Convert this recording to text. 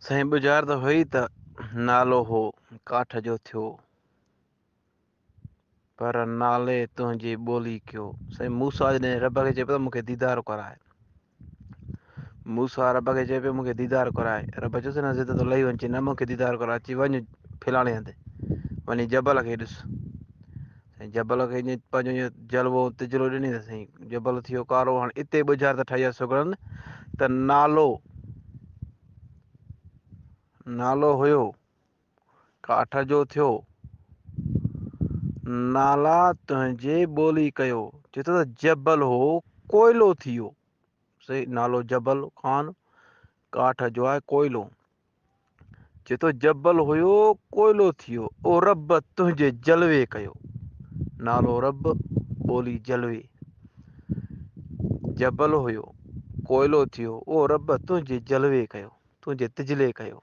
سائين ٻجهار ته هئي ته نالو هو ڪاٺ جو ٿيو پر نالي تنهنجي ٻولي ڪيو. سائين موسيٰ جڏهن رب کي چئي پيو ته مون کي ديدار ڪراء. موسيٰ رب کي چئي پيو مون کي ديدار ڪراء. رب چيس نه ضد تو لهي وڃ چي نه مون کي ديدار ڪراء چي وڃ فلاڻي هنڌ وڃي جبل کي ڏس. سائين جبل کي ائين پنهنجو ائين جلوو تجلو ڏني ته سائين جبل ٿي ويو ڪارو. هاڻي اتي ٻجهار ته ٺهي ويا سگهڙن ته نالو نالو هيو ڪاٺ جو ٿيو نالا تنهنجي ٻولي ڪيو چي ٿو ته جبل هو ڪوئلو ٿي ويو. سائين نالو جبل خان ڪاٺ جو آهي ڪوئلو. چي ٿو جبل هيو ڪوئلو ٿيو او رب تنهنجي جلوي ڪيو. نالو رب ٻولي جلوي. جبل هيو ڪوئلو ٿيو او رب تنهنجي جلوي ڪيو تنهنجي تجلي ڪيو.